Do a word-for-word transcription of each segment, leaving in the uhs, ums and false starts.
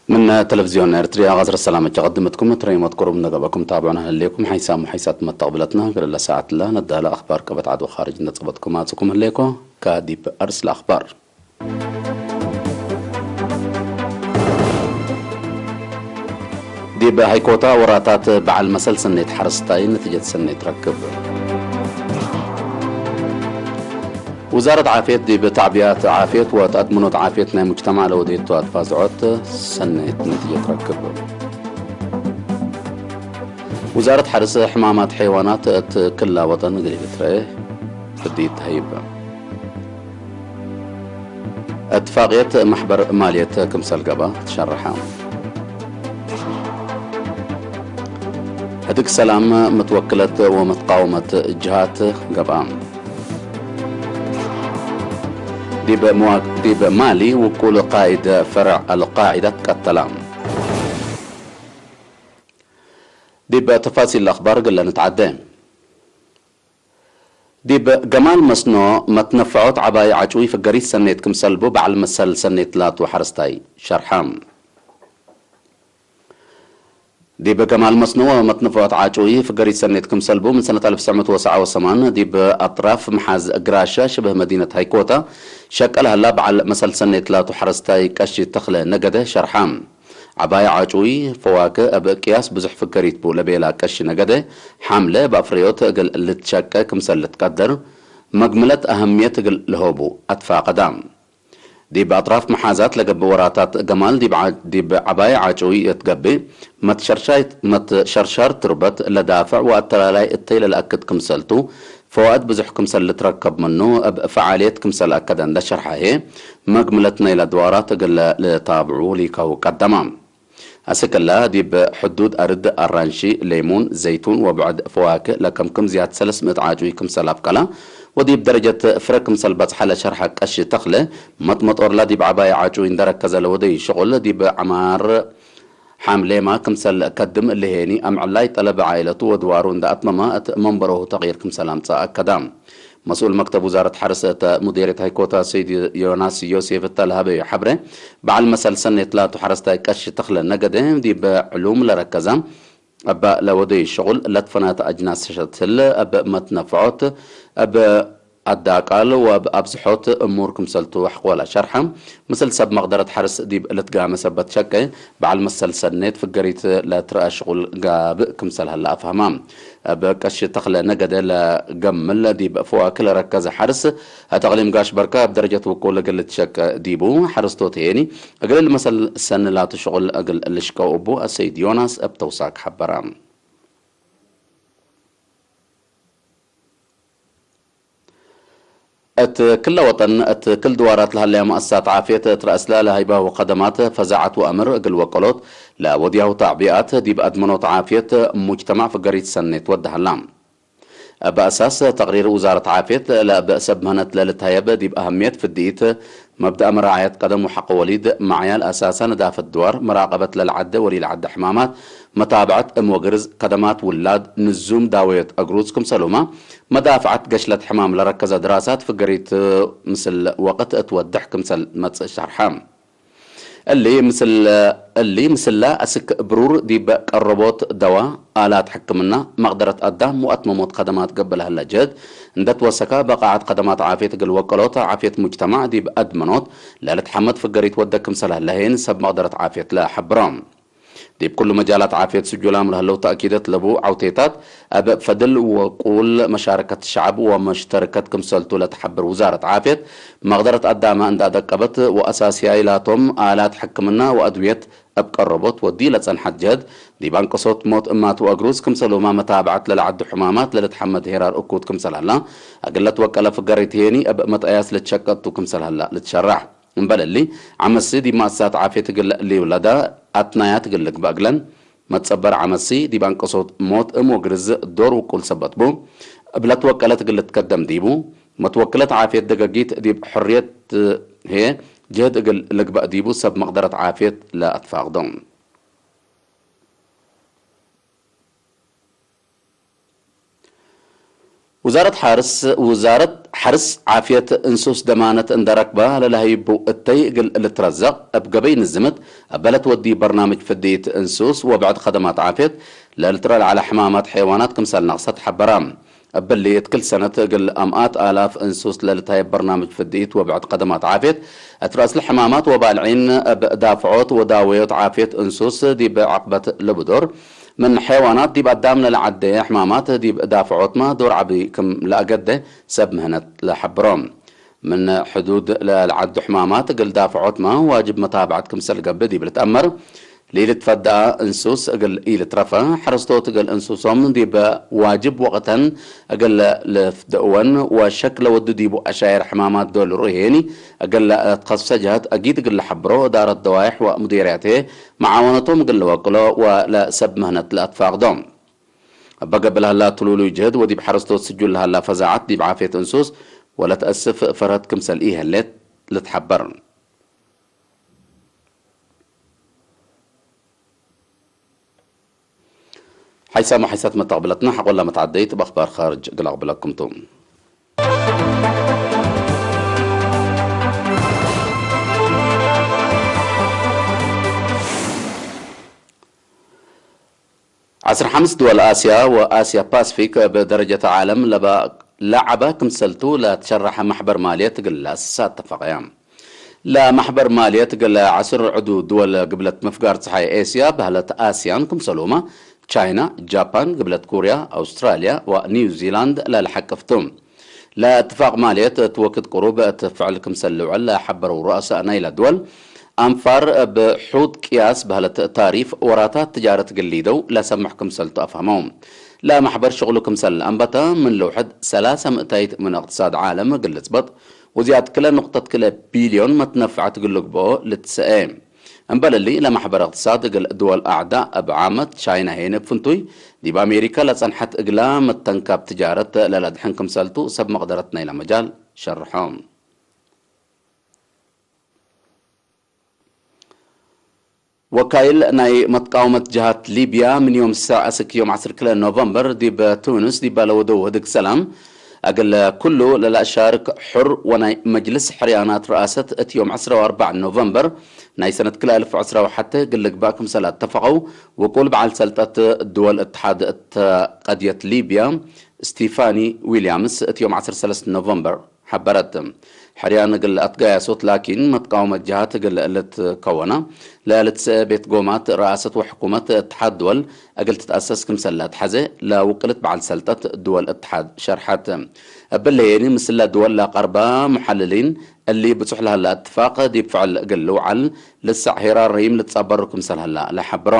ምን ተለቪዝዮን ኤርትርያ ቀስር ሰላም እጀ ቀድመትኩም፣ እትረይሞት ቅሩብ ነገበኩም ታብዑና ህሌኩም። ሓይሳም ወሓይሳት መተቅብለትና፣ እግል ለሰዓትለ ነዳለ አኽባር ቀበት ዐድ ወኻርጅ እንደ ጸበጥኩም አጽእኩም ህሌኮ። ከዲብ አርስ ለአኽባር። ዲብ ሃይኮታ ወራታት በዐል መሰል ሰኔት ሐረስታይ ነቲጀት ሰኔት ረክብ። ውዛረት ዓፍየት ዲብ ተዕቢያት ዓፍየት ወተአድምኖት ዓፍየት ናይ ሙጅተማዕ ለወዴቱ አትፋዝዖት ሰኔት ነቲጀት ረክብ። ውዛረት ሐርስ ሕማማት ሐይዋናት እት ክላ ወጠን እግል ኢልትረኤ ፍድይት ተሀይብ። እትፋቅየት መሕበር ማልየት ክምሰል ገብአ ትሸረሐ። ህድግ ሰላም ምትወክለት ወመትቃወመት ጅሃት ገብአ። ዲብ መዋ-፣ ዲብ ማሊ ውቁል ቃኢድ ፈርዕ አልቃዒዳ ትቀተላ። ዲብ ተፋሲል አኽባር እግል ንትዓደ። ዲብ ገማል መስኖ መትነፈዖት ዐባይ ዓጩይ ፍገሪት ሰኔት ክምሰል ቡ በዐል መሰል ሰኔት ላቱ ሐረስታይ ሸርሐ። ዲብ ገማል መስኖ ወመትነፈዖት ዓጩይ ፍገሪት ሰኔት ክምሰል ቡ ምን ሰነት አልፍ ትሰዕ ምእት ወሰብዓ ወሰማን ዲብ አጥራፍ መሓዝ ግራሸ ሽብህ መዲነት ሃይኮታ ሸቀ ለሀላ በዐል መሰል ሰኔት ላቱ ሐረስታይ ቀሺ ተኽለ ነገደ ሸርሐ። ዐባይ ዓጩይ ፈዋክህ እብ ቅያስ ብዙሕ ፍገሪት ቡ ለቤላ ቀሺ ነገደ፣ ሐምለ እብ አፍረዮት እግል ልትሸቄ ክምሰል ልትቀደር፣ መግምለት አሀምየት እግል ለሆቡ አትፋቀዳ። ዲብ አጥራፍ መሓዛት ለገብእ ወራታት ገማል ዲብ ዐ-፣ ዲብ ዐባይ ዓጩይ እት ገብእ፣ መትሸርሻይ-፣ መትሸርሻር ትርበት ለዳፍዕ ወአተላላይ እተይ ለለአክድ ክምሰልቱ፣ ፈዋእድ ብዙሕ ክምሰል ልትረከብ ምኑ እብ ፈዓልየት ክምሰል አከደ እንደ ሸርሐ ህዬ፣ መግምለት ናይለ አድዋራት እግል ልታብዑ ሊካው ቀደማ። አስክ እለ፣ ዲብ ሕዱድ አርድ አራንሺ፣ ሌሙን፣ ዘይቱን ወብዕድ ፈዋክህ ለከምክም ዝያድ ሰለስ ምእት ዓጩይ ክምሰል አብቀላ፣ ወዲብ ደረጀት ፍረ ክምሰል በጽሐ ለሸርሐ ቀሺ ተኽለ፣ መጥመጦርላ ዲብ ዐባይ ዓጩይ እንደ ረከዘ ለወደዩ ሽቁል፣ ዲብ ዐማር ሐምሌማ ክምሰል ከድም እሊ ሄኒ፣ አምዕላይ ጠለብ ዓኢለቱ ወድዋሩ እንደ አትመመ እት መንበሮሁ ተቅይር ክምሰል አምጽአ አከዳ። መስኡል መክተብ ውዛረት ሐርስ እተ ሙዴርየት ሃይኮታ ሰይድ ዮናስ ዮሴፍ እተ ለሀበዩ ሐብሬ፣ በዐል መሰል ሰኔት ላቱ ሐረስታይ ቀሺ ተኽለ ነገደ፣ ዲብ ዕሉም ለረከዘ እበ ለወደዩ ሽቁል ለትፈናተ አጅናስ ሸትል እብ መትነፍዖት፣ እብ አዳቃል ወእብ አብዝሖት እሙር ክምሰልቱ አሕቆለ ሸርሐ። ምስል ሰብ መቅደረት ሐርስ ዲብ ልትጋመ ሰበት ሸቄ፣ በዐል መሰል ሰኔት ፍገሪት ለትረአ ሽቁል ጋብእ ክምሰል ሀለ አፍሀማ። እብ ቀሺ ተኽለ ነገደ ለገምል ዲብ ፈዋክህ ለረከዘ ሐርስ፣ እት አቅሊም ጋሽ በርከ እብ ደረጀት ውቁል እግል ልትሸቄ ዲቡ፣ ሐረስቶት ሄኒ እግል ልመሰል ሰኒ ላቱ ሽቁል እግል ልሽቀው እቡ አሰይድ ዮናስ እብ ተውሳክ ሐበረ። እት ክለ ወጠን፣ እት ክል ድዋራት ለሀለያ መአሰሳት ዓፍየት እት ረአስለ ለሀይባሁ ከደማት ፈዛዐት ወአምር እግል ወቀሎት ለወድያሁ ተዕቢኣት፣ ዲብ አድመኖት ዓፍየት ሙጅተማዕ ፍገሪት ሰኔት ወደ ሀላ። እብ አሳስ ተቅሪር ውዛረት ዓፍየት፣ ለእብ ሰብ ምህነት ለልትሀየብ ዲብ አህምየት ፍድኢት፣ መብደአ መራዐየት ቀደም ወሐቅ ወሊድ፣ መዕያል አሳሰ፣ ነዳፈት ድዋር፣ መራቀበት ለልዓደ ወሊልዓደ ሕማማት፣ መታብዐት እም ወግርዝ፣ ከደማት ውላድ፣ ንዙም ዳወየት አግሩዝ ክምሰሉመ፣ መዳፍዐት ገሽለት ሕማም ለረከዘ ድራሳት ፍገሪት ምስል ወቅት እት ወድሕ ክምሰል መጽእ ሸርሐ። እሊ ምስል፣ እሊ ምስለ አስክ ብሩር ዲብ ቀረቦት ደዋ፣ አላት ሕክምና፣ መቅደረት አዳም ወአትመሞት ከደማት ገብእ ለሀለ ጀህድ እንደ ትወሰከ፣ በቃዐት ከደማት ዓፍየት እግል ወቀሎት ዓፍየት ሙጅተማዕ ዲብ አድመኖት ለልትሐመድ ፍገሪት ወደ ክምሰል ሀለ ሄን ሰብ መቅደረት ዓፍየት ለሐብሮ። ዲብ ኩሉ መጃላት ዓፍየት ስጁላም ለህለው ተእኪደት ለቡ ዐውቴታት፣ እብ ፈድል ወቁል መሻረከት ሸዐብ ወመሽተርከት ክምሰልቱ ለተሐብር ውዛረት ዓፍየት፣ መቅደረት አዳመ እንደ አደቀበት ወአሳስያይ ላቶም አላት ሕክምና ወአድውየት እብ ቀረቦት ወዲ ለጸንሐት ጀህድ፣ ዲብ አንቀሶት ሞት እማት ወአግሩዝ ክምሰሉመ መታብዐት ለለዐዱ ሕማማት ለልትሐመድ ሄራር እኩት ክምሰል ሀላ፣ እግል ለትወቀለ ፍገሪት ሄኒ እብ መትአያስ ልትሸቀቱ ክምሰል ሀላ ልትሸራሕ። እምበል እሊ፣ ዐመሲ ዲብ መአሰሳት ዓፍየት እግል ሊውለዳ አትናያት እግል ልግበእ እግለን፣ መትጸበር ዐመሲ ዲብ አንቀሶት ሞት እም ወግርዝ ዶር ውቁል ሰበት ቡ፣ እብ ለትወቀለት እግል ልትከደም ዲቡ፣ መትወክለት ዓፍየት ደገጊት ዲብ ሕርየት ህዬ ጀህድ እግል ልግበእ ዲቡ ሰብ መቅደረት ዓፍየት ለአትፋቅዶ። ውዛረት ሐርስ፣ ውዛረት ሐርስ ዓፍየት እንሱስ ደማነት እንደ ረክበ ለለሀይቡ እተይ እግል ልትረዘቅ እብ ገበይ ንዝምት፣ እበ ለትወዲ በርናምጅ ፍድይት እንሱስ ወብዕድ ከደማት ዓፍየት ለልትረአ ለዐለ ሕማማት ሐይዋናት ክምሰል ነቅሰት ሐበረ። እብሊ እት ክል ሰነት እግል አምኣት አላፍ እንሱስ ለልትሀየብ በርናምጅ ፍድይት ወብዕድ ከደማት ዓፍየት እት ረአስለ ሕማማት ወባልዒን እብ ዳፍዖት ወዳወዮት ዓፍየት እንሱስ ዲብ ዐቅበት ልብዶር ምን ሐይዋናት ዲብ አዳም ለለዐደየ ሕማማት ዲብ ዳፍዖትመ ዶር ዐቢ ክም ለአገደ ሰብ ምህነት ለሐብሮ። ምን ሕዱድ ለለዐዱ ሕማማት እግል ዳፍዖትመ ዋጅብ መታብዐት ክምሰል ገብእ ዲብ ልትአመር፣ ለኢልትፈደአ እንሱስ እግል ኢልትረፈ፣ ሐረስቶት እግል እንሱሶም ዲብ ዋጅብ ወቅተን እግል ልፍደእወን ወሸክ ለወዱ ዲቡ አሻይር ሕማማት ዶል ርኡይ ሄኒ እግል ለአትከሰ ጀህት አጊድ እግል ለሐብሮ፣ እዳረት ደዋይሕ ወሙዲርያት ህዬ መዓወነቶም እግል ልወቅሎ ወለሰብ ምህነት ለአትፋቅዶ። እበ ገብእ ለሀላ ትሉሉይ ጅህድ ወዲብ ሐረስቶት ስጁል ለሀላ ፈዛዐት ዲብ ዓፍየት እንሱስ ወለተአስፍ ፈርሀት ክምሰል ኢሀሌት ልትሐበር። ሐይሳም ወሐይሳት መተቅብለትነ ሐቆላ መትዓደይት እብ አኽባር ካርጅ እግል አቅብለኩም ቱ። ዐስር ሐምስ ድወል አስያ ወአስያ ፓስፊክ እብ ደረጀት ዓለም ለበ-፣ ለዐበ ክምሰልቱ ለትሸረሐ መሕበር ማልየት እግል ለአስሳ አተፈቀየ። ለመሕበር ማልየት እግል ዐስር ዕዱ ድወል ግብለት ምፍጋር ጸሓይ ኤስያ፣ በህለት አስያን ክምሰልሁመ ቻይና፣ ጃፓን፣ ግብለት ኮርያ፣ አውስትራልያ ወኒውዚላንድ ለልሐቅፍ ቱ። ለእትፋቅ ማልየት እት ወክድ ቅሩብ እት ፍዕል ክምሰል ልውዕል ለሐበረው ሩአሳእ ናይለ ድወል፣ አንፋር እብ ሑድ ቅያስ በህለት ታሪፍ ወራታት ትጃረት እግል ሊደው ለሰምሕ ክምሰልቱ አፍሀመው። ለመሕበር ሽቅሉ ክምሰል አንበተ ምን ልውሕድ ሰላሰ ምእታይት ምን እቅትሳድ ዓለም እግል ልጽበጥ ወዝያድ ክለ ንቅጠት ክለ ቢልዮን መትነፍዐት እግል ልግብኦ ልትሰኤ። እምበል እሊ፣ ለመሕበር እቅትሳድ እግል ድወል አዕዳእ እብ ዓመት፣ ቻይና ሄነ እብ ፍንቱይ ዲብ አሜሪከ ለጸንሐት እግላ መተንካብ ትጃረት ለለአድሕን ክምሰልቱ ሰብ መቅደረት ናይለ መጃል ሸርሖ። ወካይል ናይ መትቃወመት ጀሃት ሊብያ ምን ዮም ሰዕ እስክ ዮም ዐስር ክለ ኖቨምበር ዲብ ቱንስ ዲብ ለወደው ህድግ ሰላም፣ እግል ኩሉ ለለአሻርክ ሑር ወናይ መጅልስ ሕርያናት ረአሰት እት ዮም ዐስራ ወአርበዕ ኖቨምበር ናይ ሰነት ክለ አልፍ ወዐስራ ወሐቴ እግል ልግባእ ክምሰል አተፈቀው፣ ውቁል በዓል ሰልጠት ድወል እትሓድ እተ ቀድየት ሊብያ ስቲፋኒ ዊልያምስ እት ዮም ዐስር ሰለስት ኖቨምበር ሐበረት። ሕርያን እግል አትጋያሶት ላኪን፣ መትቃወመት ጀሃት እግል ልትከወና ለልትሰአ ቤት ጎማት ረአሰት ወሕኩመት እትሓድ ድወል እግል ትትአሰስ ክምሰል ለአትሐዜ፣ ለውቅልት በዓል ሰልጠት ድወል እትሓድ ሸርሐት። እብሊ ሄኒ፣ ምስለ ድወል ለቀርበ ሙሐልሊን፣ እሊ ብጹሕ ለሀላ እትፋቅ ዲብ ፍዕል እግል ልውዓል ልሰዕ ሄራር ረዪም ልትጸበሩ ክምሰል ሀላ ለሐብሮ።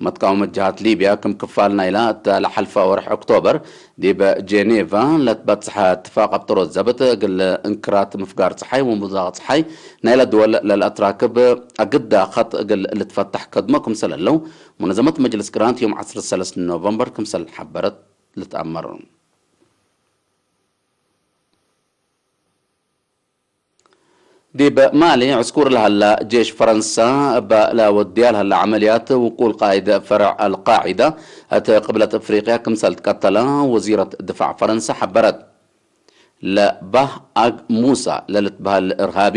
መትቃወመት ጀሃት ሊብያ ክም ክፋል ናይላ እተ ለሐልፈ ወርሕ ኦክቶበር ዲብ ጄኔቫ ለትበጽሐ እትፋቅ አብጥሮት ዘብጥ እግል እንክራት ምፍጋር ጸሓይ ወሙዛቅ ጸሓይ ናይለ ድወል ለልአትራክብ አግዳ ኸጥ እግል ልትፈተሕ ከድሞ ክምሰል ህለው ሙነዘመት መጅልስ ግራንት ዮም ዐስር ሰለስት ኖቨምበር ክምሰል ሐበረት ልትአመር። ዲብ ማሊ ዕስኩር ለሀላ ጄሽ ፈረንሳ እበ ለወድያ ለሀላ ዐመልያት፣ ውቁል ቃይድ ፈርዕ አልቃዒዳ እት ቅብለት እፍሪቅያ ክምሰል ትቀተለ ወዚረት ድፋዕ ፈረንሳ ሐበረት። ለባህ አግ ሙሳ ለልትበህል እርሃቢ፣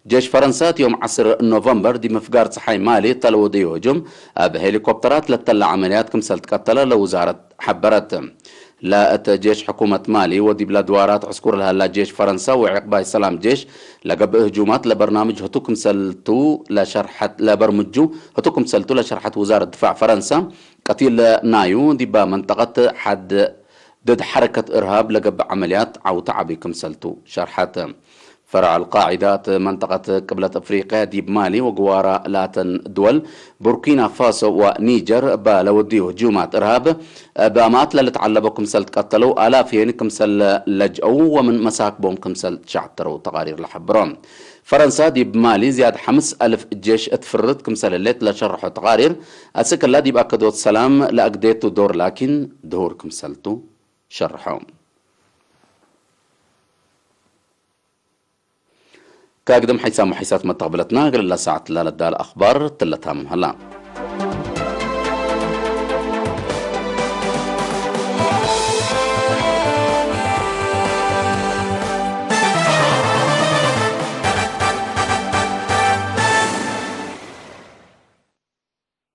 ጄሽ ፈረንሳ እት ዮም ዐስር ኖቨምበር ዲብ ምፍጋር ጸሓይ ማሊ እተ ለወደዩ ህጁም፣ እብ ሄሊኮፕተራት ለተለ ዐመልያት ክምሰል ትቀተለ ለውዛረት ሐበረት። ለእት ጄሽ ሕኩመት ማሊ ወዲብለ ድዋራት ዕስኩር ለሀላ ጄሽ ፈረንሳ ወዒቅባይ ሰላም ጄሽ ለገብእ ህጁማት ለበርናምጅ ህቱ ክምሰልቱ ለሸርሐት፣ ለበርምጁ ህቱ ክምሰልቱ ለሸርሐት ውዛረት ድፋዕ ፈረንሳ፣ ቀቲል ናዩ ዲበ መንጠቀት ሐድ ድድ ሐረከት እርሃብ ለገብእ ዐመልያት ዐውተ ዐቢ ክምሰልቱ ሸርሐት። ፈርዕ አልቃዒዳ እት መንጠቀት ቅብለት አፍሪቅያ ዲብ ማሊ ወግዋራ ላተን ድወል ቡርኪና ፋሶ ወኒጀር እበ ለወድዩ ህጁማት እርሃብ እብ አማት ለልትዐለቦ ክምሰል ትቀተለው፣ አላፍ ሄኒ ክምሰል ለጅአው ወምን መሳክቦም ክምሰል ትሸዕተረው ተቃሪር ለሐብሮ። ፈረንሳ ዲብ ማሊ ዝያድ ሐምስ አልፍ ጄሽ እት ፍርት ክምሰል ህሌት ለሸርሖ ተቃሪር፣ አስክ እላ ዲብ አከዶት ሰላም ለአግዴቱ ዶር ላኪን ድሁር ክምሰልቱ ሸርሖ። ከአግድም ሐይሳም ወሐይሳት መተቅብለትና እግል እላ ሳዐት ላለዳለ አኽባር ትለታምም ሀላ።